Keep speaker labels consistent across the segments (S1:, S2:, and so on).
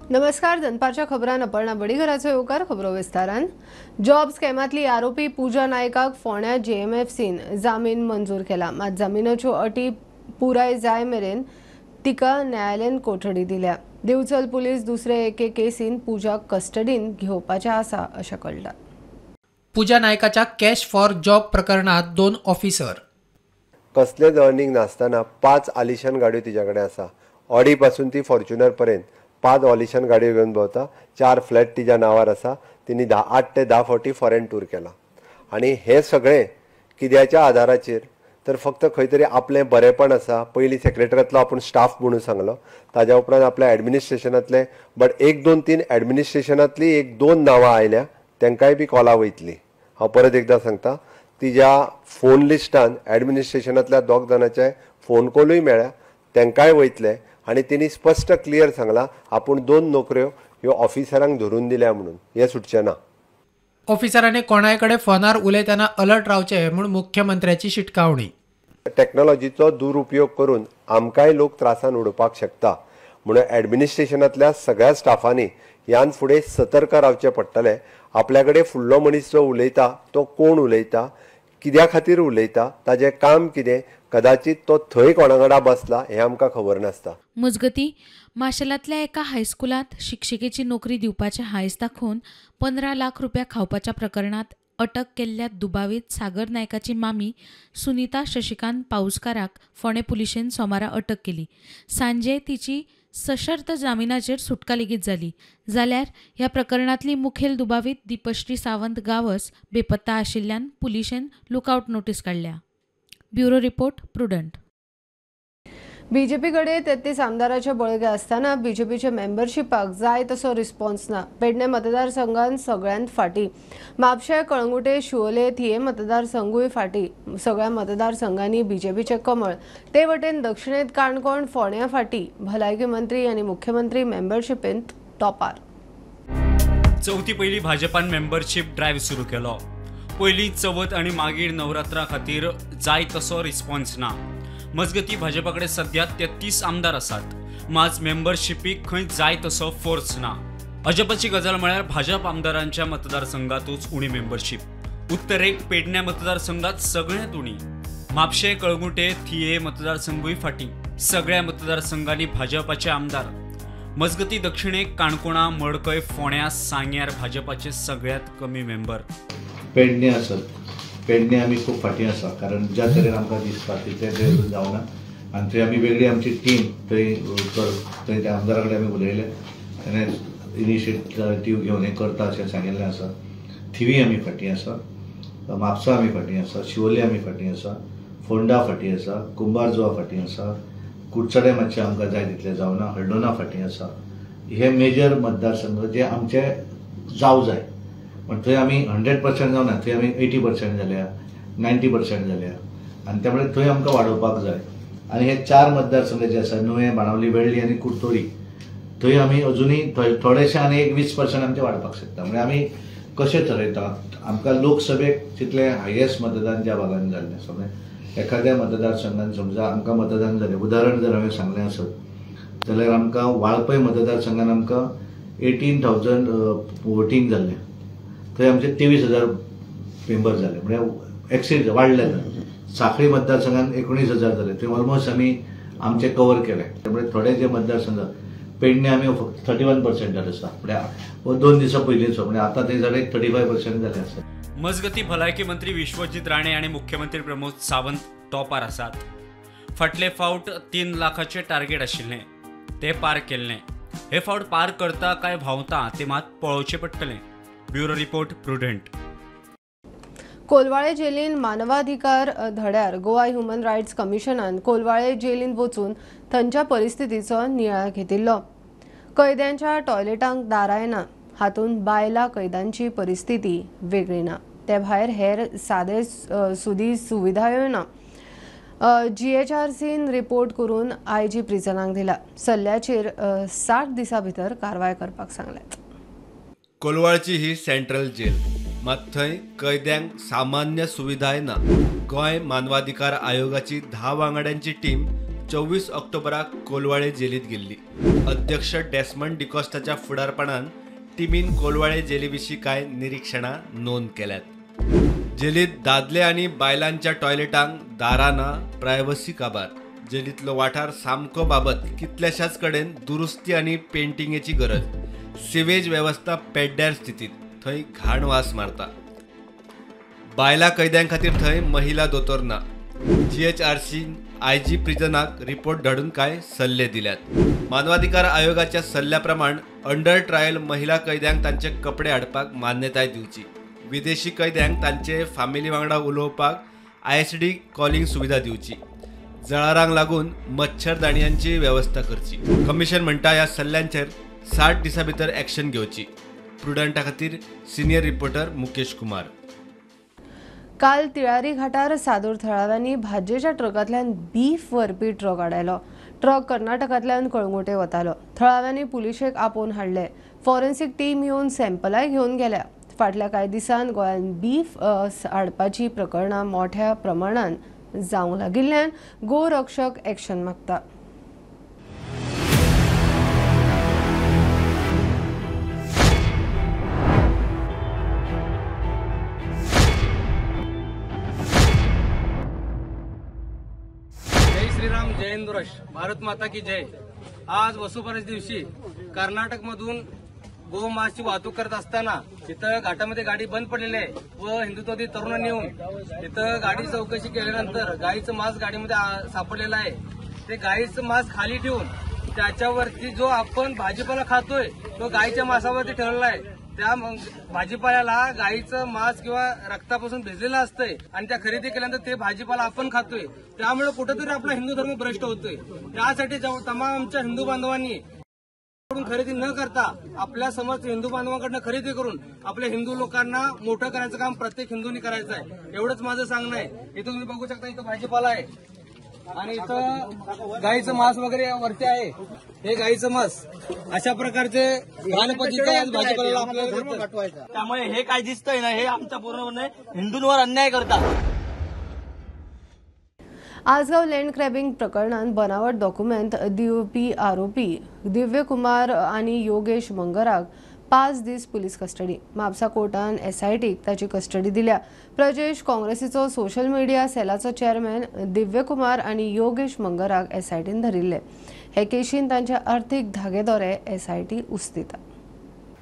S1: नमस्कार, दनपारच्या खबरान अपर्णा बडीघराचो येवकार. खबरो विस्तारान. जॉब स्कॅमांतली आरोपी पूजा नायकाक फोंड्या जेएमएफसीन जामीन मंजूर केला. मात जामिनाच्यो अटी पुराय जाय मेरेन तिका न्यायालयीन कोठडी दिल्या. दिवचल पुलीस दुसरे एके केसीन पूजाक कस्टडीन घेवपाचे आसा अशें कळटा.
S2: पूजा नायकाच्या कॅश फॉर जॉब प्रकरणात 2 ऑफिसर.
S3: कसलेच अर्निंग नासतना 5 आलिशान गाडयो तिच्या कडेन आसा. ऑडी पासून ती फॉर्च्युनर पर्यंत 5 ऑलिशन गाडयो घेवन भोंवता. 4 फ्लॅट तिच्या नांवार आसा. तिने 8 ते 10 फावटी फॉरेन टूर केला. आनी हें सगळें कित्याच्या आदाराचेर, तर फक्त खंय तरी आपलें बरेंपण आसा. पयलीं सेक्रेटरीतलो आपूण स्टाफ म्हणून सांगलो, ताज्या उपरांत आपल्या एडमिनिस्ट्रेशनांतले, बट 1 2 3 एडमिनिस्ट्रेशनांतली 1 2 नांवां आयल्या, तांकांय बी कॉला वयतली. हांव परत एकदां सांगता, तिज्या फोन लिस्टान एडमिनिस्ट्रेशनांतल्या 2 जाणांचे फोन कॉलूय मेळ्ळ्या, तांकांय वयतले. आनी तिणी स्पश्ट क्लियर सांगला आपूण 2 नोकऱ्यो ह्यो ऑफिसरांक धरून दिल्या म्हणून. हें सुटचें ना.
S2: ऑफिसरांनी कोणाय कडेन फोनार उलयतना अलर्ट रावचें म्हूण मुख्यमंत्र्याची शिटकावणी.
S3: टॅक्नोलॉजीचो दुरुपयोग करून आमकांय लोक त्रासान उडोवपाक शकता, म्हणून एडमिनिस्ट्रेशनांतल्या सगळ्या स्टाफांनी ह्यान फुडें सतर्क रावचें पडटलें. आपल्या कडेन फुडलो मनीस जो उलयता तो कोण उलयता, कित्या खातीर उलयता, ताजें काम कितें, कदाचित तो थंय कोणा कडेन बसला हें आमकां खबर नासता.
S4: मजगतीं, माशेलांतल्या एका हायस्कुलांत शिक्षिकेची नोकरी दिवपाचें हांयस दाखोवन 15 लाख रुपया खावपाच्या प्रकरणांत अटक केल्ल्या दुबावीत सागर नायकाची मामी सुनीता शशिकांत पाऊसकाराक फोंडें पुलिशेन सोमारा अटक केली. सांजे तिची सशर्त जामिनाचेर सुटका लेगीत जाली. जाल्यार ह्या प्रकरणांतली मुखेल दुबावीत दीपश्री सावंत गावस बेपत्ता आशिल्ल्यान पुलिशेन लुकआवट नोटीस काडल्या. Bureau report, Prudent.
S1: BJP कडेन 33 आमदाराचे बळगे आसतना बीजेपीचे मेंबरशिपाक जाय तसो रिस्पॉन्स ना. पेडणे मतदारसंघान सगळ्यांत फाटी, म्हापशें, कळंगुटे, शिवोले, थिये मतदारसंघूय फाटी. सगळ्या मतदारसंघांनी बीजेपीचे कमळ. ते वटेन दक्षिणेत काणकोण, फोंड्या फाटी. भलायकी मंत्री आनी मुख्यमंत्री मेंबरशिपेंत टॉपार.
S5: चवथी पयलीं भाजपान मेंबरशीप ड्रायव्ह सुरू केलो. पयलीं चवथ आनी मागीर नवरात्रा खातीर जाय तसो रिस्पॉन्स ना. मजगती भाजपा कडेन सध्या 33 आमदार आसात, मात मेंबरशिपीक खंय जाय तसो फोर्स ना. अजापाची गजाल म्हळ्यार भाजप आमदारांच्या मतदारसंघातूच उणी मेंबरशीप. उत्तरेक पेडण्या मतदारसंघात सगळ्यांत उणी. म्हापशें, कळंगुटे, थिये मतदारसंघूय फाटीं. सगळ्या मतदारसंघांनी भाजपाचे आमदार. मजगती दक्षिणेक काणकोणा, मडकय, फोंड्या, सांग्यार भाजपाचे सगळ्यांत कमी मेंबर.
S6: पेडणे आसत, पेडणे आमी खूब फाटीं आसा, कारण ज्या तरेन आमकां दिसता तितलें थंय अजून जावना. आनी थंय आमी वेगळी आमची टीम थंय थंय त्या आमदारा कडेन आमी उलयले, ताणें इनिशिएटीव घेवन हें करता अशें सांगिल्लें आसा. थिवी आमी फाटीं आसा, म्हापसा आमी फाटीं आसा, शिवोले आमी फाटीं आसा, फोंडा फाटीं आसा, कुंभारजुआ फाटीं आसा, कुडचडे मातशें आमकां जाय तितलें जावना, हळदोणा फाटीं आसा. हे मेजर मतदारसंघ जे आमचे जावं जाय, पण थंय आमी 100% जावना, थंय आमी 80% जाल्या, 90% जाल्या, आनी त्यामुळे थंय आमकां वाडोवपाक जाय. आनी हे 4 मतदारसंघ जे आसा, नुवें, बाणावली, वेळ्ळी आनी कुडतोरी, थंय आमी अजुनूय थोडेशे आनी एक 20% आमचे वाडपाक शकता. म्हणजे आमी कशें थरयता, आमकां लोकसभेक तितलें हायेस्ट मतदान ज्या भागान जाल्लें आसा, म्हणजे एखाद्या मतदारसंघान समजा आमकां मतदान जालें, उदाहरण जर हांवें सांगलें आसत जाल्यार आमकां वाळपय मतदारसंघान आमकां 18,000 वोटींग जाल्लें, थंय आमचे 23,000 मेंबर जाले, म्हणजे एक्सीड वाडले. साखळी मतदारसंघान 19,000 जाले, थंय ऑलमोस्ट आमी आमचे कवर केले. त्यामुळे थोडे जे मतदारसंघ पेडणे आमी फक्त 31% आसा, म्हणजे 2 दिसां पयलींचो, म्हणजे आतां ते जाले 35% जाले आसा.
S5: मजगती भलायकी मंत्री विश्वजीत राणे आनी मुख्यमंत्री प्रमोद सावंत टॉपार आसात. फाटले फावट 3 लाखाचें टार्गेट आशिल्लें, ते पार केल्लें. हे फावट पार करता काय व्हांवता ते मात पळोवचें पडटलें. Bureau report, Prudent.
S1: Colvale Jelin मानवाधिकार धड्यार गोवा ह्युमन रायट्स कमिशनान कोलवाळे जेलीन वचून थंयच्या परिस्थितीचो नियाळ घेतिल्लो. कैद्यांच्या टॉयलेटांक दाराय ना, हातूंत बायलां कैद्यांची परिस्थिती वेगळी ना, ते भायर हेर सादे सुदी सुविधायो ना. जीएचआरसीन रिपोर्ट करून आयजी प्रिजनाक दिला. सल्ल्याचेर 60 दिसां भितर कारवाय करपाक सांगलें.
S7: कोलवाळची ही सेंट्रल जेल, मात थंय कैद्यांक सामान्य सुविधाय ना. गोंय मानवाधिकार आयोगाची 10 वांगड्यांची टीम 24 ऑक्टोबराक कोलवाळे जेलीत गेल्ली. अध्यक्ष डेस्मंड डिकॉस्टाच्या फुडारपणान टिमीन कोलवाळे जेली विशीं कांय निरीक्षणां नोंद केल्यात. जेलीत दादले आनी बायलांच्या टॉयलेटांक दारां ना, प्रायव्हसी काबार. जेलींतलो वाठार सामको बाबत, कितल्याशाच कडेन दुरुस्ती आनी पेंटिंगेची गरज. सिवेज वेवस्था पेड्ड्यार स्थितीत, थंय घाण वास मारता. बायलां कैद्यां खातीर थंय महिला दोतोर ना. GHRC IG प्रिजनाक रिपोर्ट धाडून कांय सल्ले दिल्यात. मानवाधिकार आयोगाच्या सल्ल्या प्रमाण अंडर ट्रायल महिला कैद्यांक तांचे कपडे हाडपाक मान्यताय दिवची. विदेशी कैद्यांक तांचे फामिली वांगडा उलोवपाक ISD calling सुविधा दिवची. जळारांक लागून मच्छरदाणयांची वेवस्था करची. कमिशन म्हणटा ह्या सल्ल्यांचेर 60 दिसां भितर एक्शन घेवची. प्रुडंटा खातीर सिनियर रिपोर्टर मुकेश कुमार.
S1: काल तिळारी घाटार सादूर थळाव्यांनी भाजयेच्या ट्रकांतल्यान बीफ व्हरपी ट्रक आडायलो. ट्रक कर्नाटकांतल्यान कळंगुटे वतालो. थळाव्यांनी पुलिशेक आपोवन हाडले. फॉरेन्सिक टीम येवन सॅम्पलाय घेवन गेल्या. फाटल्या कांय दिसांत गोंयांत बीफ हाडपाची प्रकरणां मोठ्या प्रमाणान जावंक लागिल्ल्यान गोरक्षक एक्शन मागता.
S8: श्रीराम जय हिंदुराज, भारत माता की जय. आज वसुबारस दिवशी कर्नाटकमधून गोमांसची वाहतूक करत असताना इथं घाटामध्ये गाडी बंद पडलेली आहे व हिंदुत्ववादी तरुणांनी येऊन इथं गाडी चौकशी केल्यानंतर गाईचं मांस गाडीमध्ये सापडलेलं आहे. ते गाईचं मांस खाली ठेवून त्याच्यावरती जो आपण भाजीपाला खातोय तो गाईच्या मांसावरती ठेवलेला आहे. त्या भाजीपाल्याला गाईचं मांस किंवा रक्तापासून भिजलेलं असतंय आणि त्या खरेदी केल्यानंतर ते भाजीपाला आपण खातोय. त्यामुळे कुठेतरी आपला हिंदू धर्म भ्रष्ट होतोय. त्यासाठी तमाम आमच्या हिंदू बांधवांनी खरेदी न करता आपल्या समस्त हिंदू बांधवांकडनं खरेदी करून आपल्या हिंदू लोकांना मोठं करायचं काम प्रत्येक हिंदूंनी करायचं आहे, एवढंच माझं सांगणं आहे. इथं तुम्ही बघू शकता, इथं भाजीपाला आहे आणि इथं गाईचं मांस वगैरे वरती आहे. हे गाईचं मांस अशा प्रकारचे घाण पद्धतीने भाजीपाल्याला आपल्याला,
S9: त्यामुळे हे काय दिसतंय ना, हे आमच्या पूर्णपणे हिंदूंवर अन्याय करतात.
S1: आसगांव लँड ग्रॅबिंग प्रकरणात बनावट डॉक्युमेंट दिवपी आरोपी दिव्य कुमार आनी योगेश मंगराक 5 दीस पुलीस कस्टडी. म्हापसा कोर्टान SITक ताची कस्टडी दिल्या. प्रजेश काँग्रेसीचो सोशल मिडिया सेलाचो चेअरमॅन दिव्य कुमार आनी योगेश मंगराक SITन धरिल्ले. हे केशीन तांचे अर्थीक धागेदोरे SIT उस्तिता.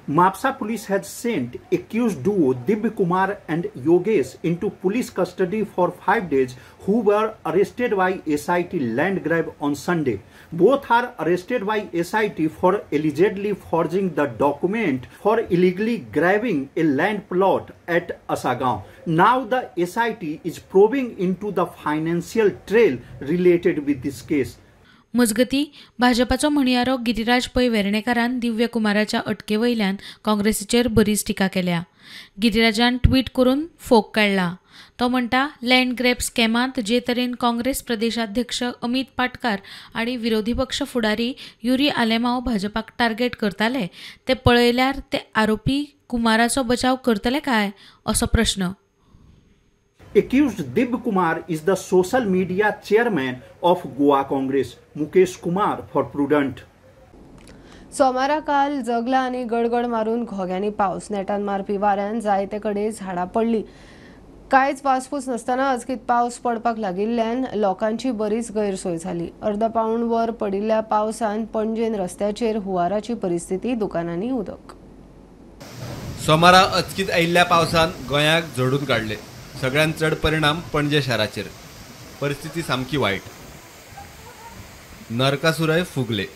S10: Mapsa police has sent accused duo Divya Kumar and Yogesh into police custody for 5 days, who were arrested by SIT land grab on Sunday. Both are arrested by SIT for allegedly forging the document for illegally grabbing a land plot at Asagaon. Now the SIT is probing into the financial trail related with this case.
S4: मजगती भाजपाचो म्हणयारो गिरिराज पै वेर्णेकारान दिव्य कुमाराच्या अटके वयल्यान काँग्रेसीचेर बरीच टिका केल्या. गिरिराजान tweet करून फोग काडला. तो म्हणटा, लँड ग्रॅब स्कॅमांत जे तरेन काँग्रेस प्रदेशाध्यक्ष अमित पाटकार आनी विरोधी पक्ष फुडारी युरी आलेमाव भाजपाक टार्गेट करताले ते पळयल्यार ते आरोपी कुमाराचो बचाव करतले काय असो प्रश्न.
S10: Accused Divya Kumar is the social media chairman of Goa Congress. Mukesh Kumar for Prudent.
S1: सोमारा काल जगला आनी गडगड मारून घोग्यांनी पावस. नेटान मारपी वाऱ्यान जायते कडेन झाडां पडली. कांयच वासपूस नासतना अचकीत पावस पडपाक लागिल्ल्यान लोकांची बरीच गैरसोय जाली. अर्द पाऊण वर पडिल्ल्या पावसान पणजेन रस्त्याचेर हुंवाराची परिस्थिती, दुकानांनी उदक.
S7: सोमारा अचकीत आयिल्ल्या पावसान गोंयाक झोडून काडले. सगळ्यांत चड परिणाम पणजे शाराचेर. परिस्थिती सामकी वायट. नरकासुरय फुगले.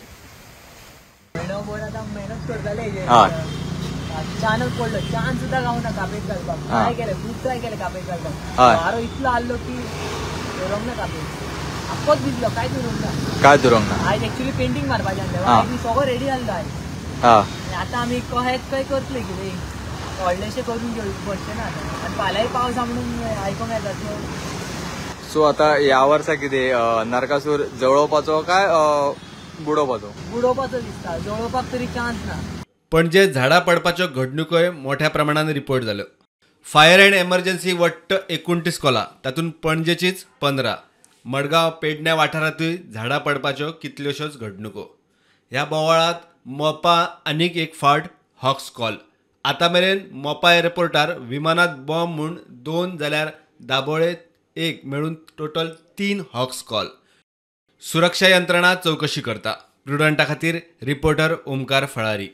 S11: मेहनत करताले, चानच पडलो, चान सुद्धा गावना कापेत घालपाक. ट्राय केले, खूब ट्राय केले कापेत घालपाक. वारो इतलो आसलो की उरोंक ना कापेत, आख्खोच भिजलो, कांयच उरोंक ना.
S12: कांयच उरोंक ना.
S11: आयज एक्चुअली पेंटींग मारपाचें आसलें, आयज सगळो रेडी जाल्लो आयज. आतां आमी कहें खंय करतले कितें व्हडलेशें करून घेवचें ना आतां. आनी फाल्यांय पावस आसा म्हणून आयकोंक येता.
S12: सो आतां ह्या वर्सा कितें नरकासूर जळोवपाचो काय बुडोवपाचो?
S11: बुडोवपाचो दिसता, जळोवपाक तरी चान्स ना.
S7: पणजे झाडां पडपाच्यो घडणुकोय मोठ्या प्रमाणान रिपोर्ट जाल्यो. फायर अँड एमर्जन्सी वट्ट 29 कॉला, तातूंत पणजेचीच 15. मडगांव पेडण्या वाठारांतूय झाडां पडपाच्यो कितल्योश्योच घडणुको. ह्या बोवाळांत मोपा आनीक एक फावट हॉक्स कॉल. आतां मेरेन मोपा एअरपोर्टार विमानात बॉम्ब म्हूण 2 जाल्यार दाबोळे 1 मेळून टोटल 3 हॉक्स कॉल. सुरक्षा यंत्रणा चौकशी करता. प्रुडंटा खातीर रिपोर्टर ओमकार फळारी.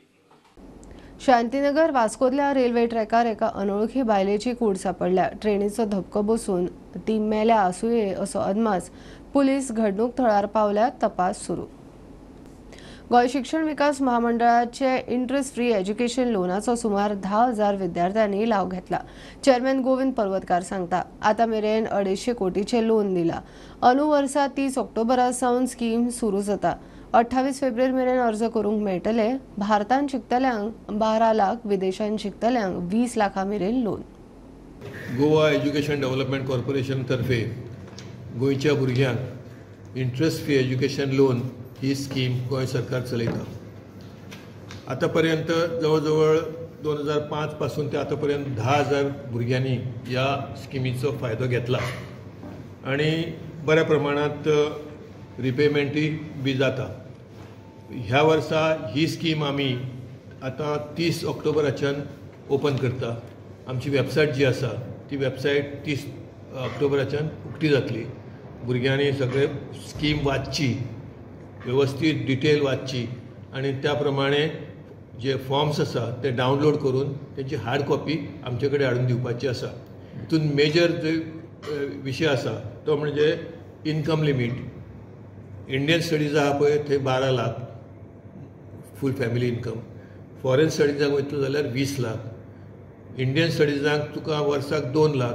S1: शांतीनगर वास्कोतल्या रेल्वे ट्रॅकार एका अनोळखी बायलेची कूड सापडल्या. ट्रेनीचो धपको बसून ती मेल्या आसुये असो अदमास. पुलीस घडणूक थळार पावल्या. तपास सुरू. गोंय शिक्षण विकास महामंडळाचे इंट्रस्ट फ्री एज्युकेशन लोनाचो सुमार 10,000 विद्यार्थ्यांनी लाव घेतला. चेअरमॅन गोविंद पर्वतकार सांगता, आतां मेरेन 250 कोटीचे लोन दिला. अंदू वर्सा 30 ऑक्टोबरा सावन स्कीम सुरू जाता. 28 फेब्रुवारी मेरेन अर्ज करूंक मेळटले. भारतांत शिकतल्यांक 12 लाख, विदेशांत शिकतल्यांक 20 लाखां मेरेन loan.
S13: Goa education development corporation तर्फे गोंयच्या भुरग्यांक इंट्रस्ट फ्री एज्युकेशन लोन ही स्कीम गोंय सरकार चलयता. आतांपर्यंत जवळ जवळ 2005 पासून ते आतांपर्यंत 10,000 भुरग्यांनी ह्या स्किमीचो फायदो घेतला आनी बऱ्या प्रमाणांत रिपेमेंटूय बी जाता. ह्या वर्सा ही स्कीम आमी आतां 30 ऑक्टोबराच्यान ओपन करता. आमची वेबसायट जी आसा ती वेबसायट 30 ऑक्टोबराच्यान उक्ती जातली. भुरग्यांनी सगळे स्कीम वाचची, वेवस्थीत डिटेल वाचची आनी त्या प्रमाणे जे फॉर्म्स आसा ते डावनलोड करून तेंची हार्ड कॉपी आमचे कडेन हाडून दिवपाची आसा. हितून मेजर जो विशय आसा तो म्हणजे इनकम लिमीट. इंडियन स्टडीज आहा पळय थंय 12 lakh full family income. Foreign स्टडीजाक वयतलो जाल्यार 20 लाख. इंडियन स्टडीजाक तुका वर्साक 2 लाख,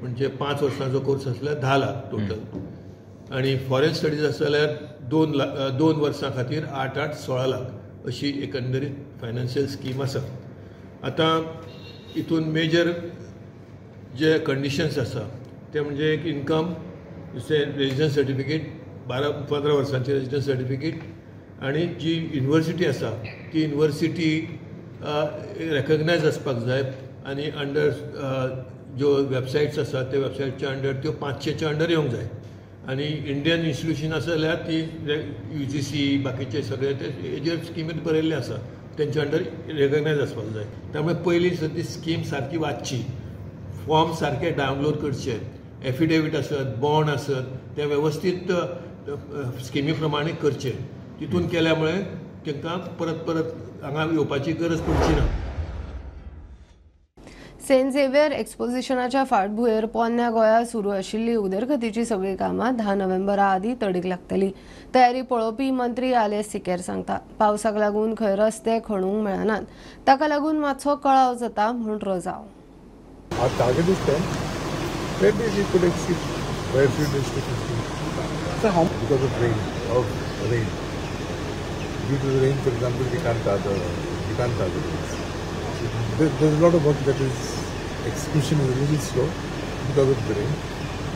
S13: म्हणजे 5 वर्सांचो कोर्स आसल्यार 10 लाख टोटल. आनी फॉरेन स्टडीज आसा जाल्यार 2 वर्सां खातीर 8, 8, 16 लाख अशी एकंदरीत फायनान्शियल स्कीम आसा. आतां हितून मेजर जे कंडिशन्स आसा ते म्हणजे एक इनकम, दुसरें रेजिडन्स सर्टिफिकेट, 12-15 वर्सांची रेजिडन्स सर्टिफिकेट, आनी जी युनिवर्सिटी आसा ती युनिवर्सिटी रेकग्नायज आसपाक जाय आनी अंडर ज्यो वेबसायट्स आसा त्या वेबसायटच्या अंडर त्यो 500च्या अंडर येवंक जाय. आनी इंडियन इन्स्टिट्यूशन आसा जाल्यार ती UGC बाकीचे सगळे ते हेजेर स्किमीत बरयल्ले आसा तेंच्या अंडर रेकग्नायज आसपाक जाय. त्यामुळे पयलीं ती स्कीम सारकी वाचची, फॉर्म सारके डावनलोड करचे, एफिडेवीट आसत, बॉन्ड आसत ते वेवस्थीत स्किमी प्रमाणे करचे. तितून केल्या मुळे तांकां परत परत हांगा येवपाची गरज पडची ना.
S1: सेंट झेवियर एक्सपोजिशनाच्या फाटभुंयेर पोन्न्या गोंयांत सुरू आशिल्ली उदरगतीची सगळीं कामां 10 नोव्हेंबरा आदीं तडीक लागतली. तयारी पळोवपी मंत्री आलेस सिकेर सांगता, पावसाक लागून खंय रस्ते खणूंक मेळनात, ताका लागून मातसो कळाव जाता म्हूण रजाव.
S14: Our target is 10. Maybe we could exceed by a few days to 15. So how? Because of rain, Due to the rain, for example, we can't tar the roads. There's a lot of work that is execution is a little slow because of the rain.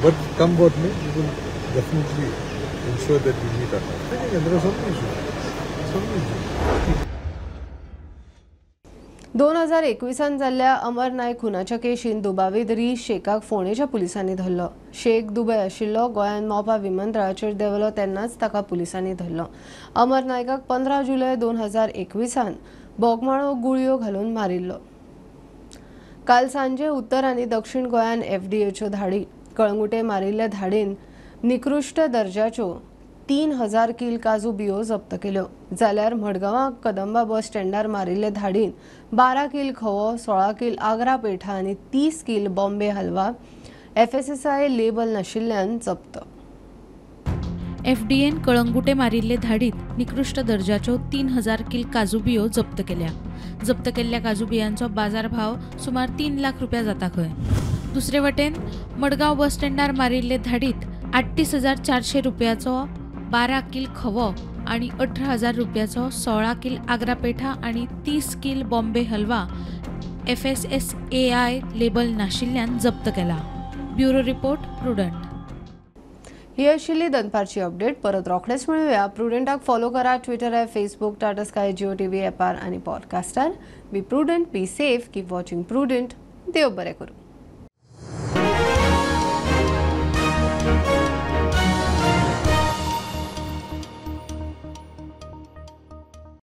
S14: But come what may, we will definitely ensure that we meet our target. There are so many issues. So many issues.
S1: 2021 जाल्ल्या अमर नायक खुनाच्या केशीन दुबावीत रीश शेखाक फोंडेच्या पुलिसांनी धरलो. Shaikh Dubai आशिल्लो. गोंयांत मोपा विमानतळाचेर देंवलो तेन्नाच ताका पुलिसांनी धरलो. अमर नायकाक 15 जुलय 2021 बोगमाळो गुळयो घालून मारिल्लो. काल सांजे उत्तर आनी दक्षिण गोंयांत एफडीएच्यो धाडी. कळंगुटे मारिल्ल्या धाडीन निकृश्ट दर्जाच्यो 3000 कील काजू बियो जप्त केल्यो. जाल्यार मडगांवां कदंबा बस स्टँडार मारिल्ले धाडीन 12 कील खवो, 16 कील आग्रा पेठा आनी 30 कील बॉम्बे हलवा FSSAI label नाशिल्ल्यान जप्त.
S4: एफडीएन कळंगुटे मारिल्ले धाडीत निकृश्ट दर्जाच्यो 3000 कील काजू बियो जप्त केल्या. जप्त केल्ल्या काजू बियांचो बाजार भाव सुमार 3 लाख रुपया जाता खंय. दुसरे वटेन मडगांव बस स्टँडार मारिल्ले धाडीत 38,400 रुपयाचो 12 कील खवो आणि 18,000 रुपयाचो 16 कील आग्रा पेठा आणि 30 कील बॉम्बे हलवा FSSAI label नाशिल्ल्यान जप्त केला. Bureau report, Prudent.
S1: ही आशिल्ली दनपारची अपडेट. परत रोखडेच मेळुया. प्रुडंटाक फॉलो करा Twitter app, Facebook, Tata Sky, Jio TV ॲपार आनी पॉडकास्टार. Be prudent, be safe, keep watching Prudent. देव बरें करूं.